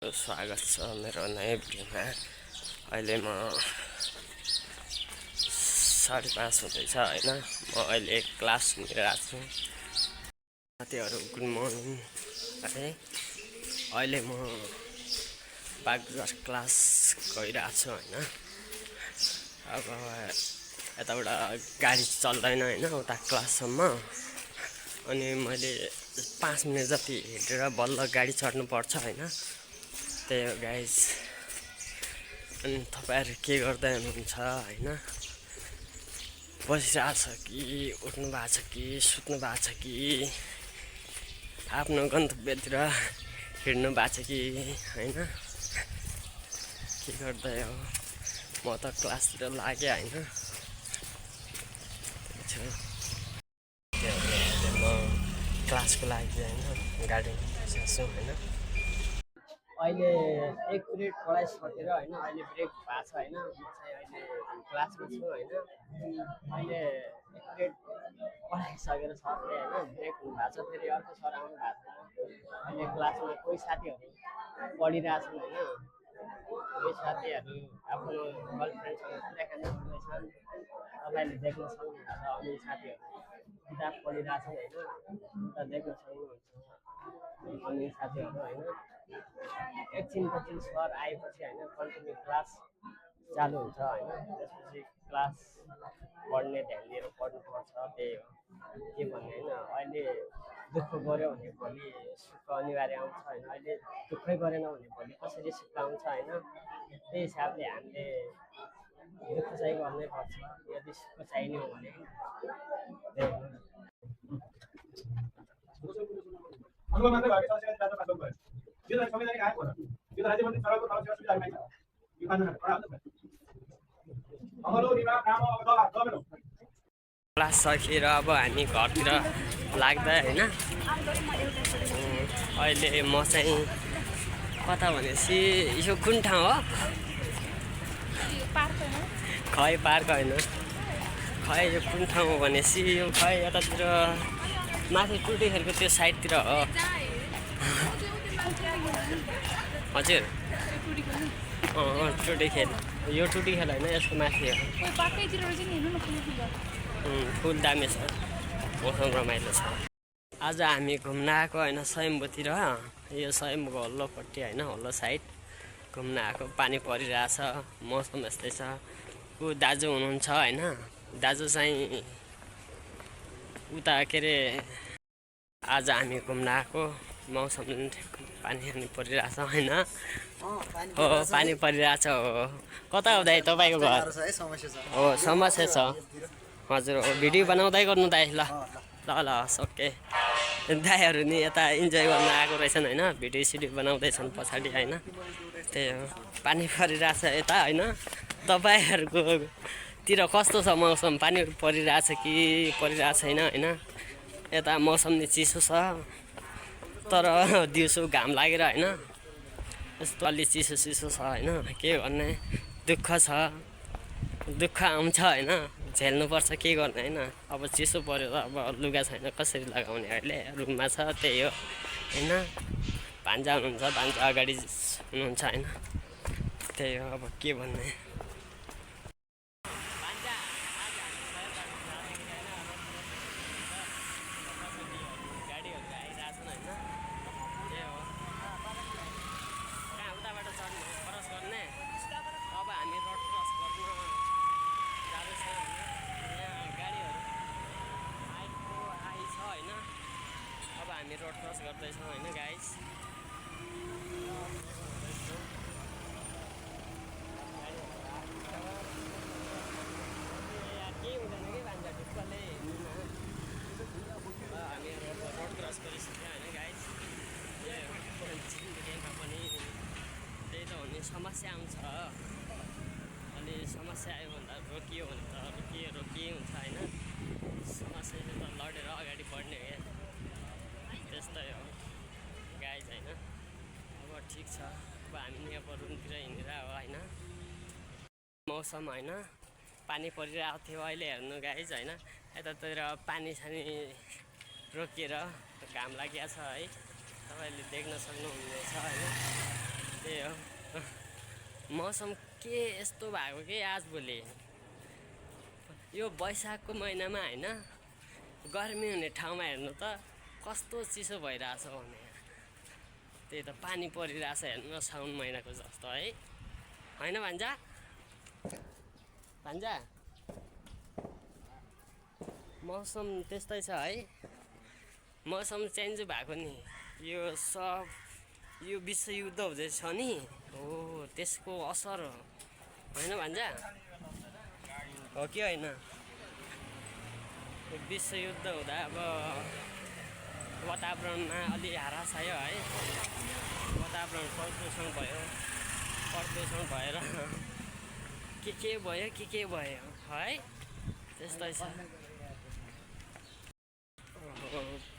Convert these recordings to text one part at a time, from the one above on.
सबैजनाको स्वागत छ मेरो नयाँ भिडियोमा। अहिले म 5:30 हुँदैछ हैन। म अहिले क्लास लिइरहेको छु। साथीहरु गुड मर्निङ। अहिले म बागजार क्लास गइरहेको छु हैन। अब यताबाट गाडी चल्दैन हैन उता क्लाससम्म, अनि मैले 5 मिनेट जति हिँडेर बल्ल गाडी चढ्नु पर्छ हैन। त्यही हो गाइस। अनि तपाईहरु के गर्दै हुनुहुन्छ हैन? बसिरहेको छ कि उठ्नु भएको छ कि सुत्नु भएको छ कि आफ्नो गन्तव्यतिर हिँड्नु भएको छ कि हैन? के गर्दै हो? म त क्लासतिर लाग्यो हैन। क्लासको लागि हैन गाडी बसिरहेछु हैन। अहिले 1 पिरियड पढाइ सकेर हैन, अहिले ब्रेक भएको छ हैन। म चाहिँ अहिले क्लासमा छु हैन। अहिले 1 पिरियड पढाइ सकेर सरले हैन ब्रेक हुनु भएको छ। फेरि अर्को सर आउनु भएको छ। अहिले क्लासमा कोही साथीहरु पढिरहेछन् हैन। कोही साथीहरु आफ्नो गर्लफ्रेन्डसँग कुरा गर्न सक्दैछन्। तपाईले देख्न सक्नुहुन्छ अनि साथीहरु किताब पढिरहेछन् हैन। त देख्न सक्नुहुन्छ अनि साथीहरु हैन। एकछिनपछि सर आएपछि हैन कन्टिन्यू क्लास चालु हुन्छ हैन। त्यसपछि क्लास पढ्ने ध्यान दिएर पढ्नुपर्छ। त्यही हो के भन्ने हैन। अहिले दुःख गर्यो भने भोलि सुख अनिवार्य आउँछ हैन। अहिले दुःखै गरेन भने भोलि कसरी सुख आउँछ हैन। त्यही हिसाबले हामीले दुःख चाहिँ गर्नै पर्छ यदि सुख चाहिने हो भने। क्लास सकेर अब हामी घरतिर लाग्दै हैन। अहिले म चाहिँ कता भनेपछि यो कुन ठाउँ हो? खै पार्क हैन। खै यो कुन ठाउँ हो भनेपछि यो खै यतातिर माथि टुटीखेलको त्यो साइडतिर हो। हजुर टुटीखेल। यो टुटीखेल हैन, यसको माथि हो। फुल दामी छ, मौसम रमाइलो छ। आज हामी घुम्न आएको हैन स्वयम्भूतिर। यो स्वयम्भूको हल्लोपट्टि हैन, हल्लो साइड घुम्न आएको। पानी परिरहेछ, मौसम यस्तै छ। ऊ दाजु हुनुहुन्छ हैन। दाजु चाहिँ उता के अरे आज हामी घुम्न आएको। मौसम पानी परिरहेछ हैन। हो पानी परिरहेछ हो। कता हो दाइ तपाईको घर? हो समस्या छ। हजुर हो भिडियो बनाउँदै गर्नु दाइ ल। ल ल ओके। दाइहरु नि यता इन्जोय गर्न आएको रहेछन् हैन। भिडियो सिडियो बनाउँदैछन् पछाडि हैन। त्यही हो पानी परिरहेछ यता हैन। तपाईहरुको तिर कस्तो छ मौसम? पानी परिरहेछ कि परिरहेछ छैन हैन? यता मौसम नि चिसो छ, तर दिउँसो घाम लागेर हैन यस्तो अलि चिसो चिसो छ हैन। के गर्ने, दुःख छ, दुःख आउँछ हैन। झेल्नुपर्छ, के गर्ने हैन। अब चिसो पर्यो त अब लुगा छैन कसरी लगाउने, अहिले रुममा छ। त्यही हो हैन। भान्जा हुनुहुन्छ, भान्जा अगाडि हुनुहुन्छ हैन। त्यही हो अब के भन्ने। हामी रोड क्रस गर्दैछौँ हैन गाइस। केही हुँदैन कि भान्जा ढुक्कले हामी रोड क्रस गरिसक्यो हैन गाइस। जिन्दगीमा पनि त्यही त हो नि, समस्या आउँछ। अनि समस्या आयो भन्दा रोकियो भने त रोकिए हुन्छ हैन। समस्याले त लडेर अगाडि बढ्ने हो। त्यस्तै हो गाइज हैन। अब ठिक छ, अब हामी नि अब रुमतिर हिँडेर हो हैन। मौसम हैन पानी परिरहेको थियो अहिले हेर्नु गाइज हैन। यतातिर पानी सानी रोकिएर घाम लागिएको छ है। तपाईले देख्न सक्नुहुनेछ हैन। त्यही हो मौसम के यस्तो भएको के आजभोलि यो वैशाखको महिनामा होइन गर्मी हुने ठाउँमा हेर्नु त कस्तो चिसो भइरहेछ भने त्यही त पानी परिरहेछ हेर्नु न साउन महिनाको जस्तो है होइन भान्जा भान्जा मौसम त्यस्तै छ है मौसम चेन्ज भएको नि यो सब यो विश्वयुद्ध हुँदैछ नि हो त्यसको असर हो होइन भान्जा हो कि होइन विश्वयुद्ध हुँदा अब वातावरणमा अलि ह्रास आयो है वातावरण प्रदूषण भएर के भयो है त्यस्तै छ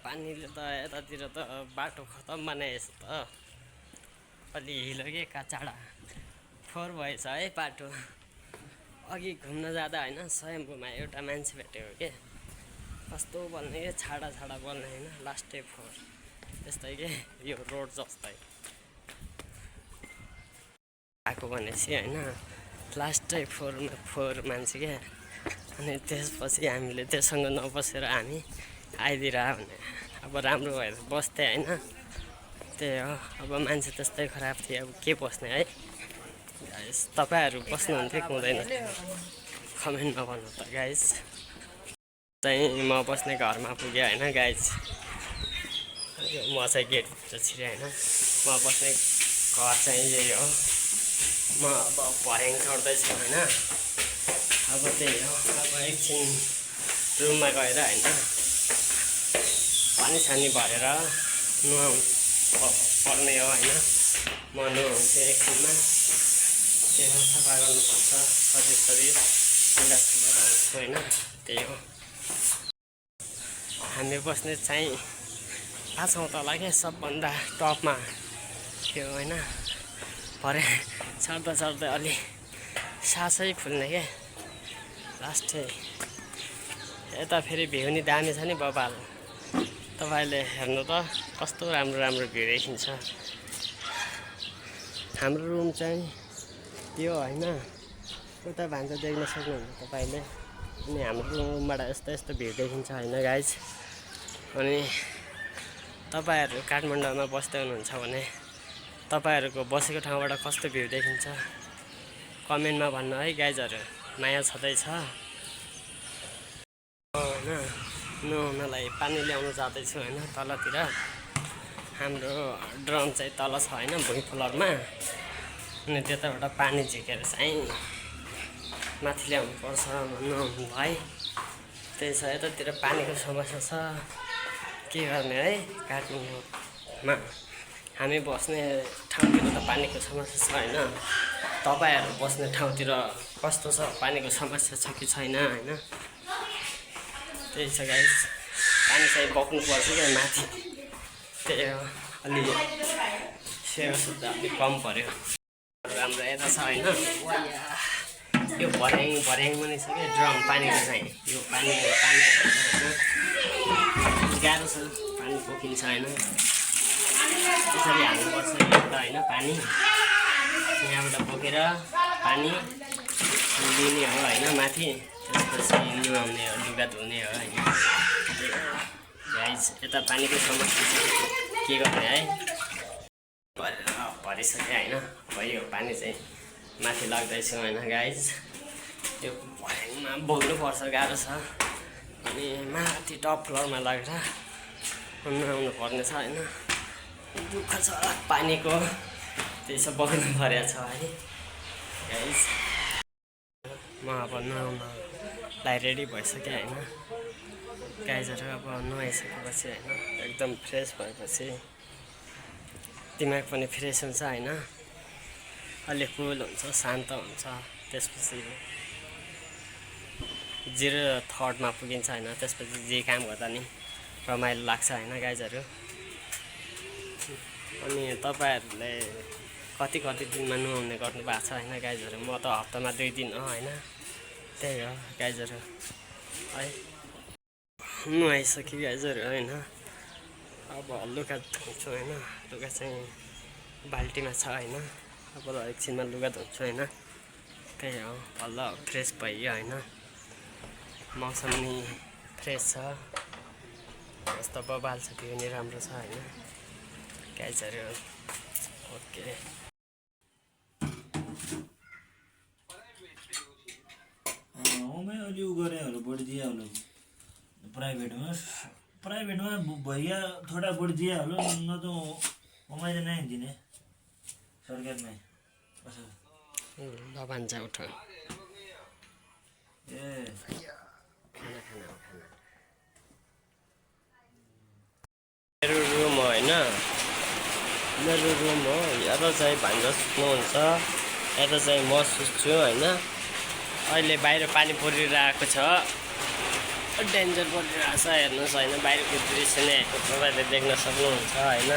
पानीले त यतातिर त बाटो खतम बनाएछ त अलि हिलो के काचाडा फोहोर भएछ है बाटो अघि घुम्न जाँदा होइन स्वयम्भूमा एउटा मान्छे भेटेको के कस्तो बोल्ने के छाडा बोल्ने होइन लास्टै फोहोर त्यस्तै के यो रोड जस्तै आएको भनेपछि होइन लास्टै फोहोर मान्छे क्या अनि त्यसपछि हामीले त्योसँग नबसेर हामी आइदिएर भने अब राम्रो भएर बस्थेँ होइन त्यही हो अब मान्छे त्यस्तै खराब थियो अब के बस्ने है तपाईँहरू बस्नुहुन्थ्यो कि हुँदैन कमेन्टमा भन्नु त गाइस चाहिँ म बस्ने घरमा पुगेँ होइन गाइस म चाहिँ गेटभित्र छिरेँ होइन म बस्ने घर चाहिँ यही हो म अब भर्याङ चढ्दैछु होइन अब त्यही हो अब एकछिन रुममा गएर होइन पानी भरेर पर्ने हो होइन म नुहाउँछु एकछिनमा त्यो सफा गर्नुपर्छ शरीर हुन्छु होइन त्यही हो हामी बस्ने चाहिँ 5औँ तला क्या सबभन्दा टपमा थियो होइन भरे चढ्दा अलि सासै फुल्ने क्या लास्टै यता फेरि भ्यू नि दामी छ नि बबाल तपाईँले हेर्नु त कस्तो राम्रो भ्यू देखिन्छ हाम्रो रुम चाहिँ त्यो होइन उता भान्जा देख्न सक्नुहुन्छ तपाईँले अनि हाम्रो रुमबाट यस्तो भ्यू देखिन्छ होइन गाइज अनि तपाईँहरू काठमाडौँमा बस्दै हुनुहुन्छ भने तपाईँहरूको बसेको ठाउँबाट कस्तो भ्यू देखिन्छ कमेन्टमा भन्नु है गाइजहरू माया छँदैछ होइन नुहाउनलाई पानी ल्याउनु जाँदैछु होइन तलतिर हाम्रो ड्रम चाहिँ तल छ होइन भुइँ फ्लोरमा अनि त्यताबाट पानी झिकेर चाहिँ माथि ल्याउनु पर्छ नुहाउनु भाइ त्यही छ यतातिर पानीको समस्या छ के गर्ने है काठमाडौँमा हामी बस्ने ठाउँतिर त पानीको समस्या छ होइन तपाईँहरू बस्ने ठाउँतिर कस्तो छ पानीको समस्या छ कि छैन होइन त्यही छ गाइस पानी चाहिँ बोक्नुपर्छ क्या माथि त्यही हो अलि सेवा सुविधा अलिक कम पऱ्यो राम्रो यता छ होइन यो भर्याङ पनि छ क्या ड्रम पानीको चाहिँ यो पानी गाह्रो छ पानी बोकिन्छ होइन यसरी हाल्नुपर्छ एउटा होइन पानी यहाँबाट बोकेर पानी लिने हो होइन माथि त्यसपछि नुहाउने हो लुगा धुने हो होइन गाइस यता पानीको समस्या छ के गर्ने है भरिसक्यो होइन भयो पानी चाहिँ माथि लाग्दैछु होइन गाइस त्यो भर्याङमा बोक्नुपर्छ गाह्रो छ अनि माथि टप फ्लोरमा लगेर नुहाउनु पर्ने छ होइन दुःख छ पानीको त्यही सब बोक्नु परेको छ है गाइस म अब नुहाउनलाई रेडी भइसकेँ होइन गाइजहरू अब नुहाइसकेपछि होइन एकदम फ्रेस भएपछि दिमाग पनि फ्रेस हुन्छ होइन अलि कुल हुन्छ शान्त हुन्छ त्यसपछि 0 थटमा पुगिन्छ होइन त्यसपछि जे काम गर्दा नि रमाइलो लाग्छ होइन गाइजहरू अनि तपाईँहरूले कति दिनमा नुहाउने गर्नु भएको छ होइन गाइजहरू म त हप्तामा 2 दिन हो होइन त्यही हो गाइजहरू है नुहाइसक्यो गाइजहरू होइन अब लुगा धुन्छु होइन लुगा चाहिँ बाल्टीमा छ होइन। अब एकछिनमा लुगा धुन्छु होइन। त्यही हो बल्ल फ्रेस भइयो होइन। मौसम नि फ्रेस छ। यस्तो बबाल छ भ्यू नि राम्रो छ होइन। गाइजहरू ओके। मैं अलि उ गरेहरू बढी दिइहाल्यो प्राइभेटमा भैया थोड़ा बढी दिइहाल्यो न त मैले नै दिने सरकारमै भान्जा उठ ए मेरो रुम हो होइन। मेरो रुम हो। यता चाहिँ भान्जा सुत्नुहुन्छ, यता चाहिँ म सुत्छु होइन। अहिले बाहिर पानी परिरहेको छ, डेन्जर परिरहेको छ। हेर्नुहोस् होइन बाहिरको दृश्य नै तपाईँले देख्न सक्नुहुन्छ होइन।